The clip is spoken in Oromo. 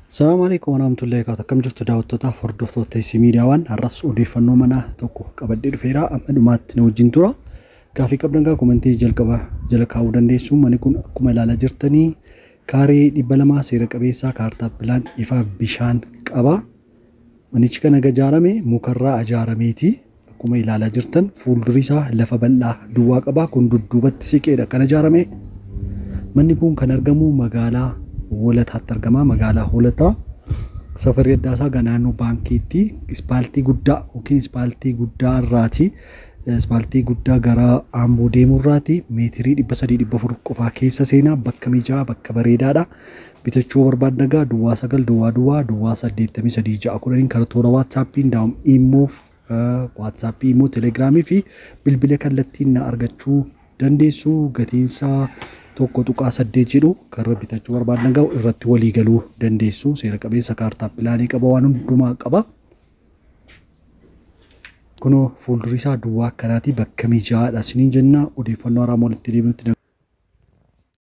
Salaamu alaikum warahmatullahi wabarakatuh. Akkam jirtu daawwattootaaf hordoftoota Teessii Miidiyaawwan har'as odeeffannoo manaa tokko qabadhee dhufeera. Amma dhumaatti na wajjin tura. Gaaffii qabdan gaa komentii jalqaba jala kaa'uu dandeessu. Manni kun akkuma ilaalaa jirtanii kaaree 200 seera qabeessaa kaartaa pilaan ifaaf bishaan qaba. Manichi kan ijaarame mukarraa ijaarameeti. Akkuma ilaalaa jirtan fuulduri isaa lafa bal'aa duwwaa qaba. Kun dudduubatti siqeedha kan ijaarame. Manni kun kan argamu magaalaa Hoolataatti argama. Magaalaa Hoolataa safarri addaa isaa naannoo baankiitti ispaaltii guddaa yookiin ispaaltii guddaa irraati. Ispaaltii guddaa gara Amboo deemu irraati meetirii 300 400 qofaa keessa seenaa bakka mijaa'aa bakka bareedaadha. Bitachuu barbaaddan egaa duwwaa 9 duwwaa duwwaa duwwaa 83 6 10 karaa toora waatsaappiin daawum iimoo waatsaappii immoo telegiraamii fi bilbila kallattiin na argachuu dandeessu. Gatiinsaa 1.8 jedhu karra bitachuu barbaadan gahu irratti walii galuu dandeessu. Seera qabeessa kaartaa pilaanii qaba waan hundumaa qaba. Kunoo fuulduri isaa duwwaa akkanaati bakka mijaa'aadha isiniin jenna odeeffannoo haaraa walitti deebinutti.